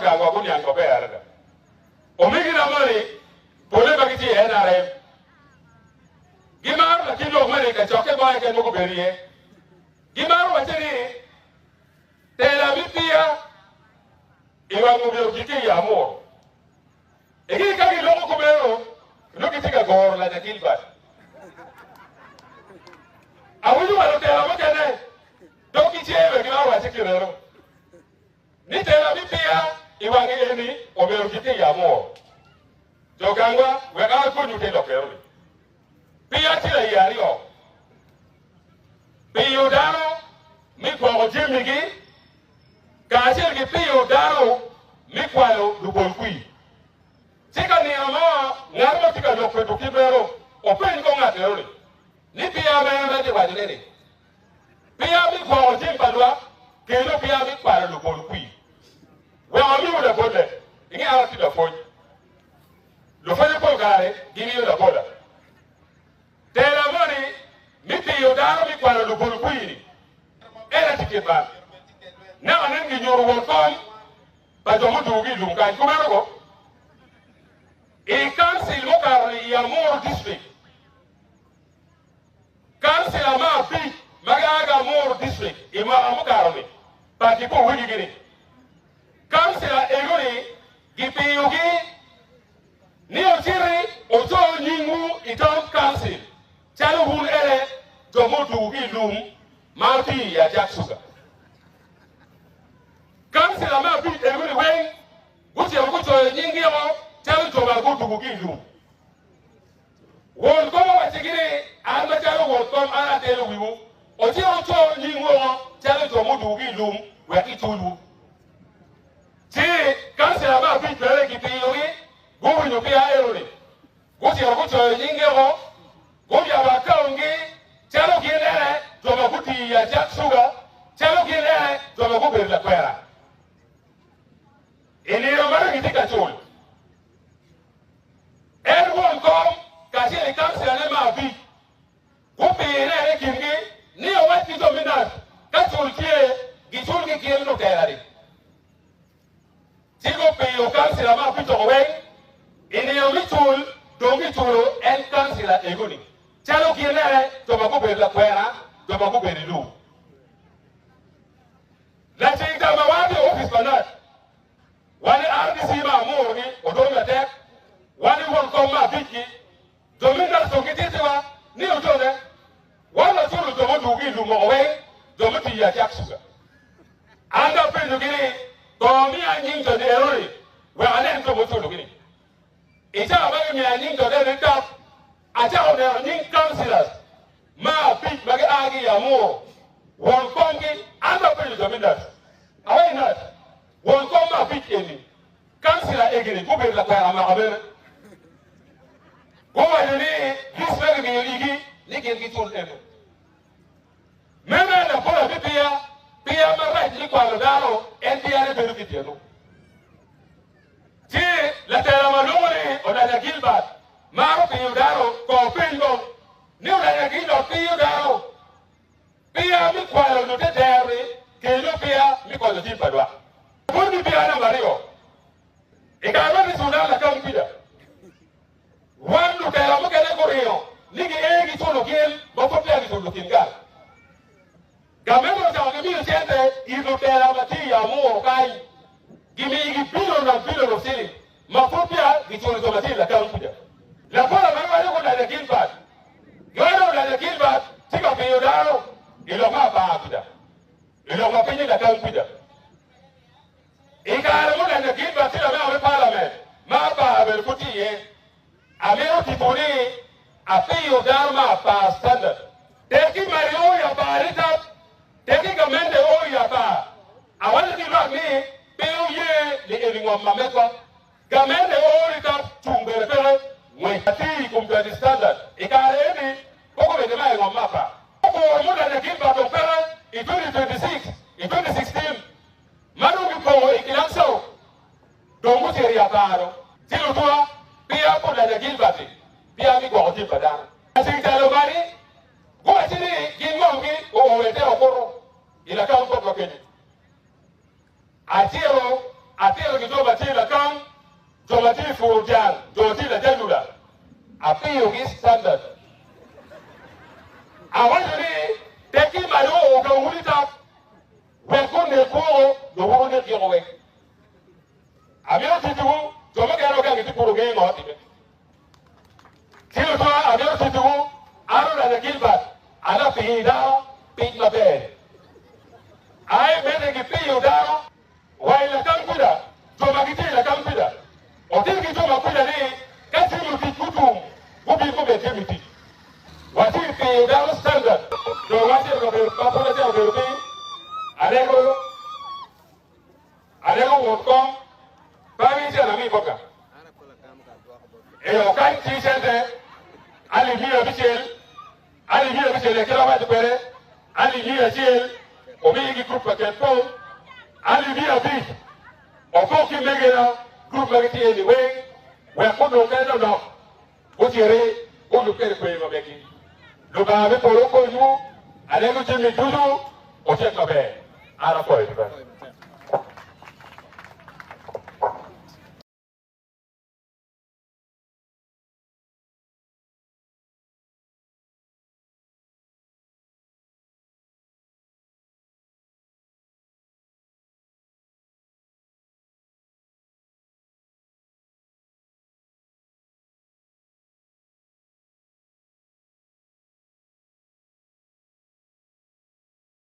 gangwa guniang maber adada. Omegina moni pole ma gitye i NRM gimaro latin lok moni i kacokke mo keken ma gubedo iye. Gimaro wacce ni, Tela me piya i wang omyero ogikke i amur. Igi ka giloko kumeno, nongo gitye ka goro lanya Gilbert. Awinyo wa lutela mukene dok gicebe gimaro wacce kit meno ni tela me piya i wange eni omyero ogikke i amur. Jo gangwa wek an akonywu te lok eno-ni. Piya tye laiye aryo. Piyo dano me gwoko jamigi kacel ki piyo dano me kwalo lubol kwir. Ci ka nino mo ngat mo tye ka lok kwedwu kit meno, wupeny kong ngat meno ni, Ni piya mene ma itye wacone ni piya me gwoko jami pa lwak kelo piya me kwalo lubol kwir? Wek amiwu labolle, inge an atye lapwony. Lupwonye pol kare gimiyo labola. Tela moni me piyo dano me kwalo lubol kwir-ni en aye tye kit man. Naka nen ginyuto wot kom pa jo mudugi i lum kany kumeno ko. I kancil mukato-ni i Amuru District, kancila me abic ma gia ki Amuru District i mwaka mukato-ni pa kipo wigi-gi-ni. Kancila ego-ni gipiyogi ni ociti oco nyingwu i town council calo wun ene jo muduku ki i lum ma otiyo i Ajak Sugar. Kancila me abic ego-ni weng gucito gucoyo nyinggi-o calo jo ma guduku ki i lum. Won kom owaccigi ni, An macalo won kom an atelo wiwu, wucit wuco nyingwu woko calo jo muduku ki i lum wek giculwu. Ci kancila me abic bene gipiyogi, guwinyo pi aeroni, gucito gucoyo nyinggi woko, guyabo akaungi calo gin ene jo ma gutiyo i Ajak Sugar, calo gin ene jo ma gubedo lakwena. I nino meno gitye ka cul. En won kom kacel ki kancilane me abic gupirre i kingi ni owac ki jo me nac ka cul tye gicul ki gin lutela-ni. Ci gupiyo kancila me abic oko weng. I nino me cul dong giculo en kancila ego-ni calo gin ene jo ma gubedo lakwena, jo ma gubedo i lum. Laceng tam ma waa ki i opic pa nac Wan i RDC ma amuru gi odong latek, wan i won kom ma abic gi, jo me Nelson gi titiwa ni ojone, wan waculo jo mudugu gi i lum moko weng, jo mutiyo i Ajak Sugar. An dong apenjo gi ni, Go miya nying jo ni eno ni wek anen jo muculo gi ni. I cawa ma gimiya nying jo ni tap, acako neno nying councillors ma abic ma gia ki i Amuru, won komgi, an dong apenjo jo me Nelson, Awaci Nelson, Won kom me abic eni, kancila egini gubedo lakwena mwaka mene? Guwaco ni list ma gimiyo igi ni gin gicul eno. Meno aye lapola me piya, piya marac me kwalo dano en piyane bedo ki tyenu. Ci latela ma lwongo ni Olanya Gilbert maro piyo dano kong peny kong ni Olanya Gilbert piyo dano Piya me kwalo lute dero-ni kelo piya me konyo tim pa lwak. Pwony ki piya namba aryo. I kare ma Sudan lakam kwija, wan lutela mukene guringo ni giye giculo gin ma pud peya giculo kin gang. Gamente ocako ki miyo cente it lutela ma tye i Amuru kany. Gimiyigi billion and billion of shilling ma pud peya giculo jo ma tye i lakam kwija. Lapola ma giwaco gulanya Gilbert Giwaco ni Lanya Gilbert tye ka piyo dano i lok me apar kuca, i lok ma piny i lakam kuca. I kare ma Olanya Gilbert tye lamego me palament ma apar bene pud tye iye, amito tipo ni apiyo dano me apar standard. Tek i mari o i apar ni tap, tek i gamente o i apar. Awaco ki lwak ni pe wuye ni eni ngom ma megwa. Gamente o ni tap cung bene peke ngwec atir i kom jwaci standard i kare eni pe gubede ma i ngom me apar. Okuro mudanya Gilbert dong peke i 2026 i 2016 ma dong gipongo i Kilangsau dong gucito i apar dong ci lutwa piya mudanya Gilbert-ti piya mi gwoko tim pa dano. Laceng calo mani guwaci ni gin ngomgi oo i te okuto i lakam bot wa kenyo. Acito. Atito ki jo ma tye i Lakang, jo ma tye i puro jang, jo ma tye i Lajalula. Apiyogi standard. Awaco ni, Tekki malo ogamwu litap, wek gunek woko, luworo nek giko weng. Amito tittiwu, jo mukene ma gang gitye kunu ngeyo ngo timme. Ci otwa, amito tittiwu, an Olanya Gilbert, an apiyi dano pic maber-ri. Ai mede gipiyo dano wa i lakang kwida, jo ma gitye i lakang kwida. Otit ki jo ma kwida ni ka jami otic gutum, gubin gubed jami tic. Watye i piyo dano standard. Dong wacito kabedo ma pud acako bedo piny, alego Alego wot kong, pe ami cente ami bota. Eyo kany ci cente alip 500, alip 50 aye kit awaco kwede, alip 100 omi ki gurup pa ket pong, alip 50 opok ki megina gurup ma gitye ni weng wek gunong kene nonok guciti gulub kwede kwer ma megi. Lubanga me polo okonywu, alego jami ducu ocek maber. An apwoyo tutwal.